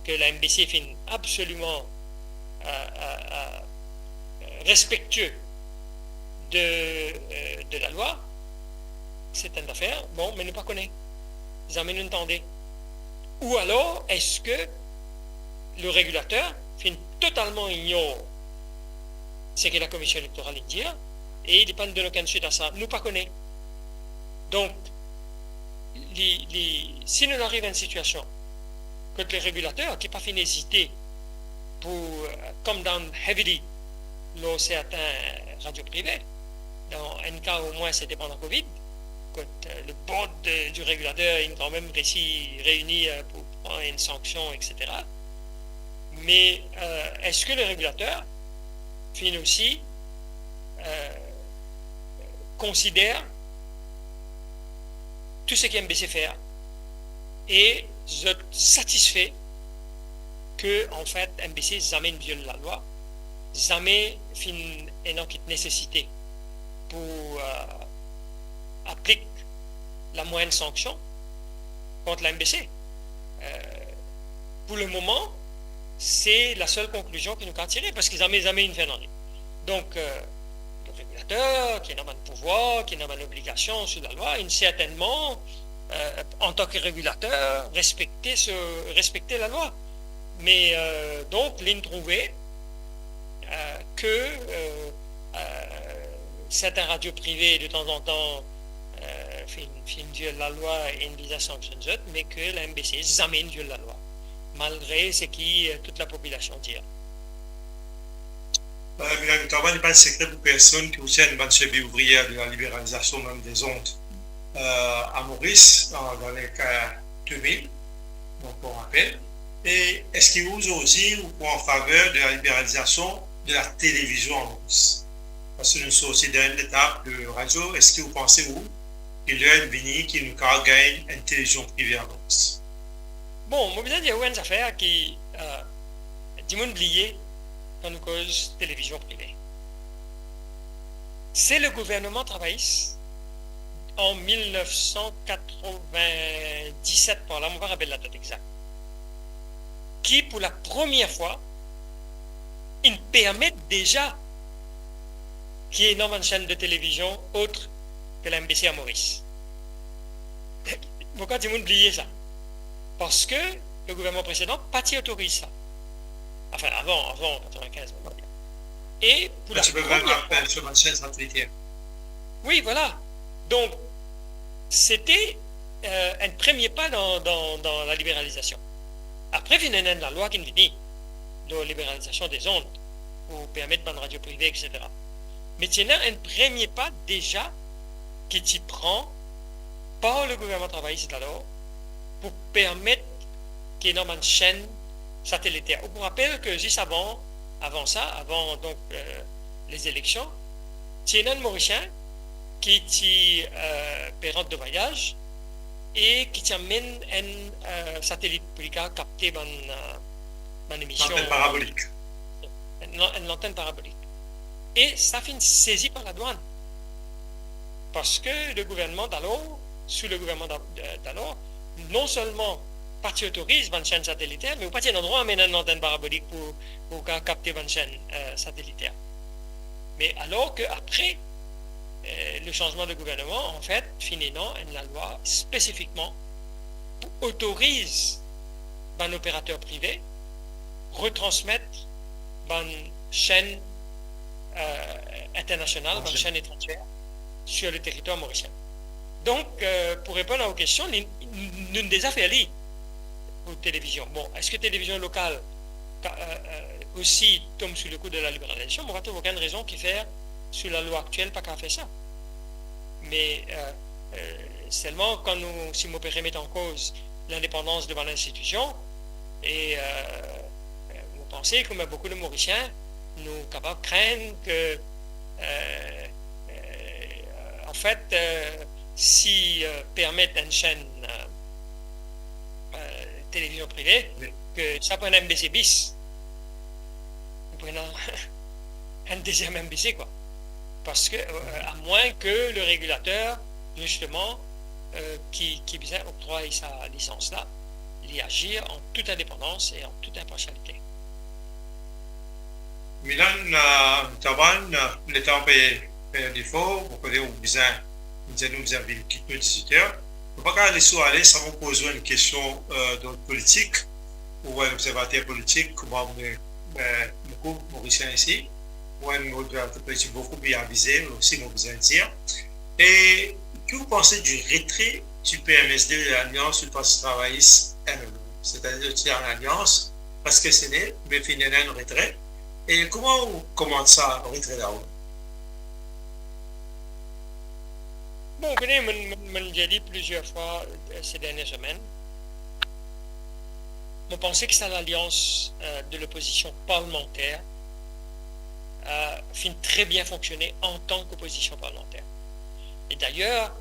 ke la M B C finn absoliman euh, euh, euh, respektie de, euh, de lalwa, se enn zafer, bon, me nou pa kone. Zame nou tande. Ou alor, eski le regilater finn totalman ignor seki Lakomision Elektoral inn dir, e li pa'nn donn okenn swit a sa, nou pa kone. Donk, li, li, si nou ariv a enn sitiasion kot le regilater, ki pa finn ezite pou, euh, come down heavily lor sertin radio prive, dan enn ka omwin, se te pandan Covid, kot, euh, le board de, du regilater inn kanmem resi reini, euh, pou pran enn sanksion, et cetera. Me, euh, eski le regilater finn osi, euh, konsider tou seki M B C fer e zot satisfe ke, anfet, M B C zame inn viol lalwa, zame finn ena kit nesesite pou, euh, aplik lamwayinn sanksion kont la M B C. Euh, pou le moman, se lasel konklizion ki nou kav tire, parski zame, zame inn fer nanye. Donk, euh, le regilater, ki ena bann pouvwar, ki ena bann obligasion sou lalwa, inn sertennman, euh, antan ki regilater, respekte se, respekte lalwa. Me, euh, donk, linn trouve, euh, ke, euh, euh, sertin radio prive, detanzantan, euh, finn, finn viol lalwa e inn bizin sanksionn zot, me ke la M B C zame inn viol lalwa, malgre seki, euh, tou lapopilasion dir. Euh, Milan Moutaban, li pa enn sekre pou personn ki osi enn bann semi ouvrier de la liberalizasion mem dezond, euh, a Moris, an, dan lane de mil, donk, pou rapel. E eski ou, zordi, ou pou an faver de la liberalizasion de la televizion a Moris? Parski nou sorti dan enn letap de radio, eski ou panse, ou, ki ler inn vini ki nou kav gagn enn televizion prive a Moris? Bon, mo bizin dir ou enn zafer ki, euh, dimoun bliye kan nou koz televizion prive. Se le gouverneman travayis an mil nef san katrovin-diset par la, mo pa rapel ladat exak, ki pou lapremier fwa inn permet deza ki ena bann senn de televizion ot ke la M B C a Moris. Boukou dimoun bliye sa. Parski le gouverneman presedan pa ti otoriz sa. Anfin, avan, avan katrovin-kinz, on va dire. E pou la première fois, wi, vwala. Donk, se te, euh, enn premie pa dan, dan, dan la liberalizasion. Apre, finn ena enn lalwa ki vini, lor liberalizasion dezond, pou permet bann radio prive, et cetera. Me ti ena enn premie pa deza ki ti pran par le gouverneman travayis dalor pou permet ki ena bann senn sateliter. Ou pou rapel ke zis avan, avan sa, avan, donk, euh, les élections, ti ena enn Morisien ki ti, euh, pe rant de vwayaz e ki ti amenn enn, euh, satelit pou li kav kapte bann, euh, bann emision. Lantenn parabolik. Enn lan-, enn lantenn parabolik. E sa finn sezi par ladwann. Parski le gouverneman dalor, sou le gouverneman da-, da-, dalor, non selman pa ti otoriz bann senn sateliter, me ou pa ti ena drwa amenn enn lantenn parabolik pou, pou ka-, kapte bann senn, euh, sateliter. Me alor ke apre, euh, le sanzman de gouverneman, anfet, finn ena enn lalwa spesifikman pou otoriz bann operater prive retransmet bann senn, euh, internasional, bann senn etranzer sur le teritwar morisien. Donk, euh, pou reponn a ou kestion, li, nou deza fer li pou televizion. Bon, eski televizion lokal ka, euh, euh, osi tom sou le kou de la liberalizasion? Mo pa trouv okenn rezon ki fer sou lalwa aktiel pa kav fer sa. Me, euh, euh, selman, kan nou, si mo pe remet an koz lindepandans de bann institision, e, euh, euh, mo panse, kouma boukou de Morisien, nou kapav krenn ke, euh, euh, anfet, euh, si, euh, permet enn senn, euh, euh, televizion prive, wi, ke sa pou enn M B C bis, ou pou enn, enn deziem M B C, kwa. Parski, euh, amwin ke le regilater, zisteman, euh, ki, ki bizin oktrway sa lisans la, li azir an tout indepandans e an tout inparsialite. Milan, euh, Moutaban, euh, letan pe fer defor, mo kone ou bizin, ou dir nou bizin vinn kit nou dizuit er. Nou pa kav les ou ale san mo poz ou enn kestion, euh, dan politik. ou enn observater politik, kouma mo, eh, boukou Morisien isi, ou enn observater politik boukou bien avize, osi mo bizin dir. E ki ou panse di retre di P M S D de Lalians ou Parti Travayis, eh, setadir ti an lalians, paski se ne, me finn ena enn retre, e kouma ou komans sa retre la? Bon, ou kone, mo, mo, mo dir li plizier fwa, eh, se dernie semenn. Mo panse ki sa lalians, eh, de lopozision parlimanter, eh, finn tre bien fonksione antan ki opozision parlimanter. E dayer,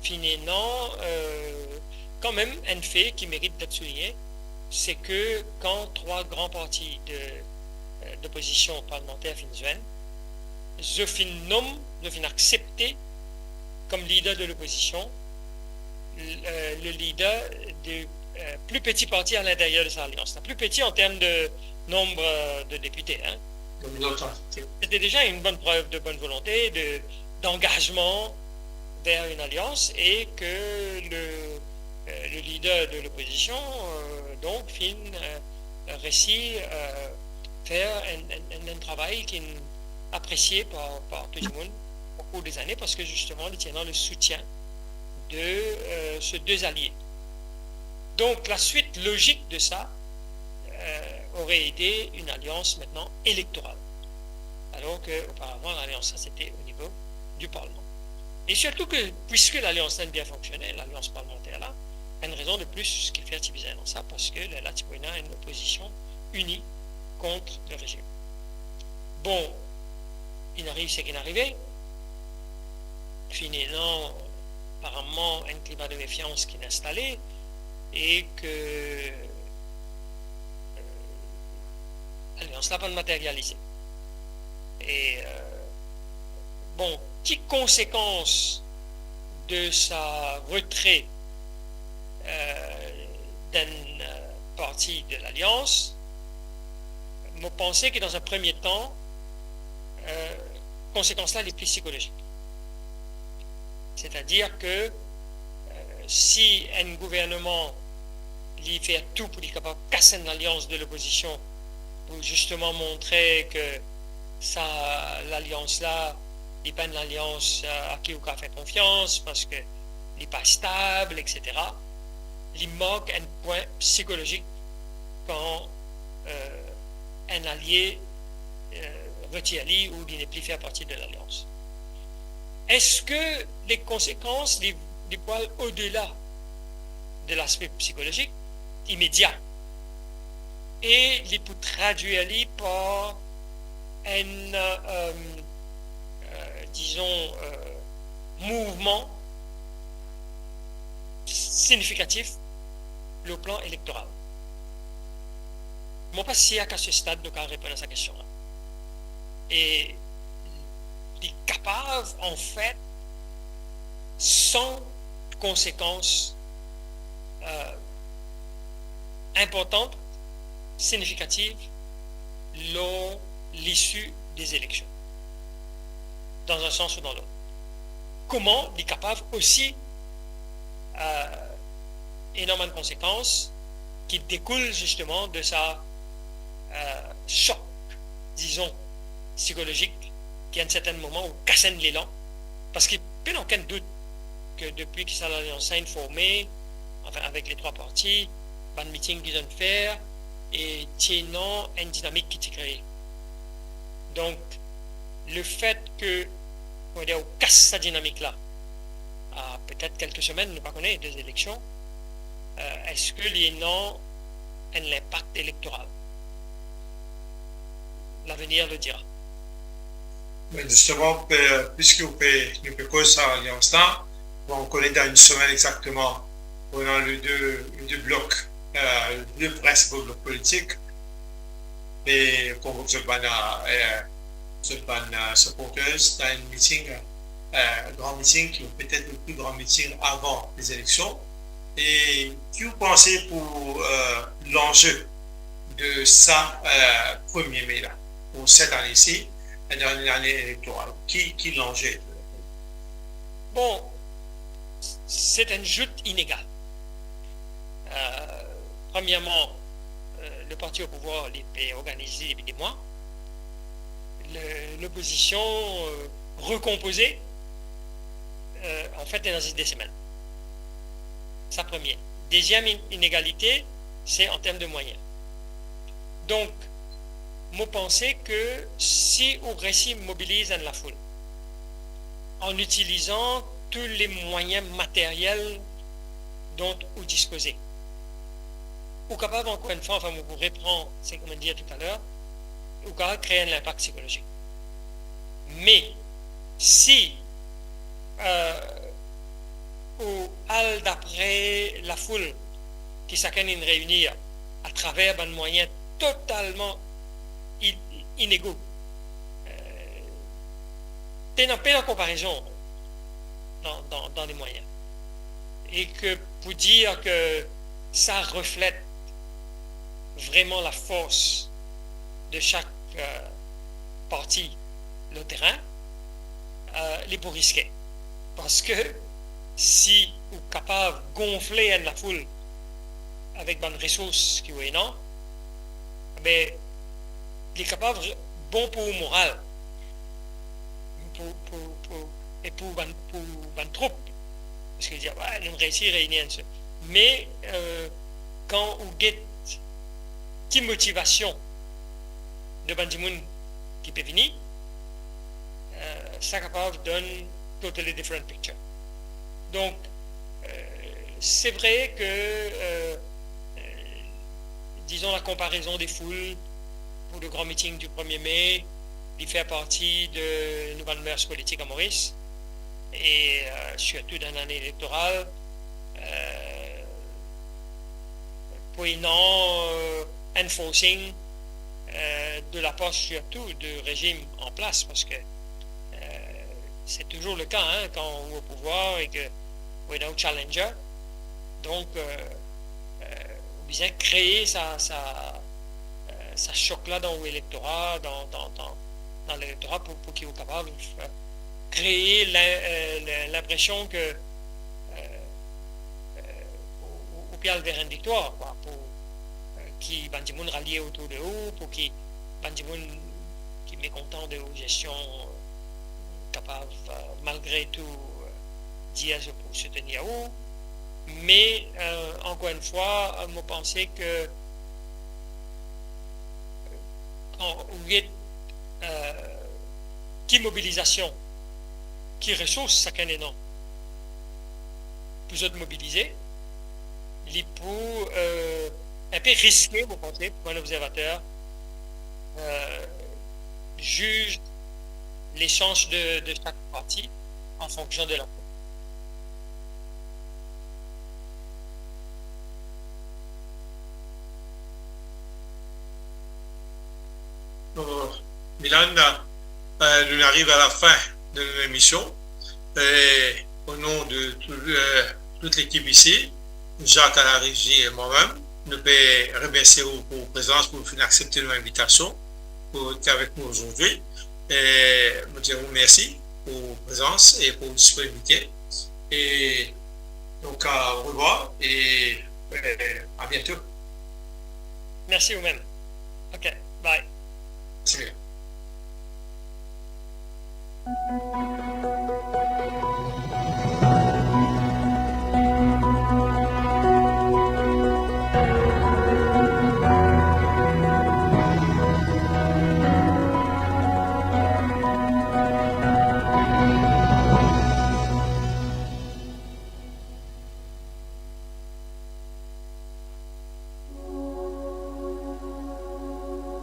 finn ena, eh, kanmem enn fe ki merit d'être souligné, se ki kan trwa gran parti de, eh, dopozision parlimanter finn zwenn, zot finn nom, zot finn aksepte kom lider de lopozision, l-, eh, le lider de, eh, pli peti parti a linteryer de sa alians la, pli peti an term de nonb, eh, de depite, hein. Sete deza enn bon prev de bonn volonte, de, d'angazman ver enn alians e ki le, eh, le lider de lopozision, eh, donk, finn, eh, resi, eh, fer enn, enn, enn, enn travay ki apresie par, par tou dimoun o kour dezane, paski zisteman, li ti ena le soutien de, eh, se de zalie. Donk, la suite logique de ça, eh, aurait été une alliance maintenant électorale. Alors que, auparavant, l'alliance, ça, c'était au niveau du Parlement. E sirtou ki, piski lalians la inn bien fonksione, lalians parlimanter la, enn rezon de plis ki fer ti bizin dan sa, paski lerla ti pou ena enn opozision ini kont le rezim. Bon, inn ariv seki inn arive, finn ena, aparaman, enn klima de mefians ki inn instale, e ki, eh, lalians la pa'nn materialize. E, eh, bon, ki konsekans de sa retre, eh, d'enn, eh, parti de lalians? Mo panse ki, dan enn premie tan, eh, konsekans la, li pli sikolozik. Setadir ki, eh, si enn gouvernman, li fer tou pou li kapav kas enn lalians de lopozision, pou zisteman montre ki sa lalians la, li pa enn lalians, eh, a ki ou kapav fer konfians, paski li pa stab, etsetera. Li mark enn pwin sikolozik kan, eh, enn alie, eh, retir li ou li nepli fer parti de lalians. Eski le konsekans, li, li pou al odela de laspe sikolozik, imedia, e li pou tradwir li par enn, eh, eh, dizon, eh, mouvman signifikatif lor plan elektoral? Mo pa sir ki a se stad nou kapav reponn a sa kestion la. E li kapav, anfet, san konsekans, eh, inportan, signifikatif lor lisi de zeleksion, dan enn sans ou dan lot. Kouma li kapav osi, eh, ena bann konsekans ki dekoul zisteman de sa, eh, sok, dizon, sikolozik, ki a enn sertenn moman ou kas enn lelan, paski pena okenn dout ki depi ki sa lalians la inn forme, anfin, avek le trwa parti, bann miting ki zot inn fer, e ti ena enn dinamik ki ti kree. Donk, lefet ki, kouma dir, ou kas sa dinamik la, a petet kelke semenn, nou pa kone, de zeleksion, eh, eski li ena enn linpak elektoral? Lavenir le dira. Me zisteman, pe-, piski ou pe, nou pe koz sa lalians la, nou kone dan enn semenn exakteman, nou ena le de, le de blok, eh, le prinsipal blok politik, e pou zot bann, eh, zot bann, eh, supporters, dan enn miting, eh, gran miting, ki petet le pli gran miting avan lezeleksion. E ki ou panse pou, eh, lanze de sa, eh, premie me la, pou set ane isi, dan enn ane elektoral? Ki, ki lanze? Bon, se enn zout inegal. Eh, premierman, le parti o pouvwar, li pe organiz li depi de mwa. Le, lopozision, euh, rekonpoze, euh, an fet, li ena zis de semenn. Sa premie. Deziem in-, inegalite, se an term de mwayin. Donk, mo panse ke si ou resi mobiliz enn lafoul, an itilizan tou le mwayin materyel dont ou dispoze, ou kapav, ankor enn fwa, anfin, mo pou repran seki mo dir toutaler, ou kapav kree enn linpak psikolozik. Me si, euh, ou al dapre lafoul ki sakenn inn reini atraver bann mwayin totalman i-, inegou, euh, pena, pena konparezon dan, dan, dan le mwayin. E ke pou dir ke sa reflet vreman lafors de sak, euh, parti lor terin, euh, li pou riske. Parski si ou kapav gonfle enn lafoul avek bann resours ki ou ena, be, li kapav bon pou ou moral, pou, pou, pou, e pou bann, pou bann troup. Parski dir, "Wi, nou reisi reini enn sel." Me, euh, kan ou get ki motivasion de bann dimoun ki pe vini, euh, sa kapav donn totally different picture. Donk, euh, se vre ke, euh, euh, dizon, la konparezon de foul pou le gran meeting du premier mai, li fer parti de nou bann mers politik a Moris, e, euh, sirtou dan lane elektoral, euh, pou ena, euh, enforcing, euh, de lapar sirtou de rezim an plas, parski, euh, se touzour le ka, hein, kan ou o pouvwar e ke ou ena ou challenger, donk, euh, euh, ou bizin kree sa, sa, euh, sa sok la dan ou elektora, dan, dan, dan, dan elektora pou, pou ki ou kapav, euh, kree lin-, euh, lin-, linpresion ke, euh, euh, ou, ou, ou pe al ver enn viktwar, kwa, pou, euh, ki bann dimoun ralie otour de ou, pou ki bann dimoun ki mekontan de ou gestion, euh, kapav, euh, malgre tou, euh, dir zot pou soutenir ou. Me, euh, ankor enn fwa, euh, mo panse ke, euh, kan ou get, euh, ki mobilizasion, ki resours sakenn ena pou zot mobilize, li pou, euh, enpe riske, mo panse, pou enn obzervater, euh, ziz lesans de, de sak parti an fonksion de la. Bon, Milan, euh, nou ariv a la fin de nou emision. E o non de tou, euh, tout lekip isi, Jacques à la régie e mwa mem, nou pe remersie ou pou prezans, pou finn aksepte nou invitasion pou, pou avek nou azordi. E nou dir ou mersi pou prezans e pou disponibilite. E donk, au revoir e, euh, à bientôt. Mersi ou mem. Ok, bye. Mersi.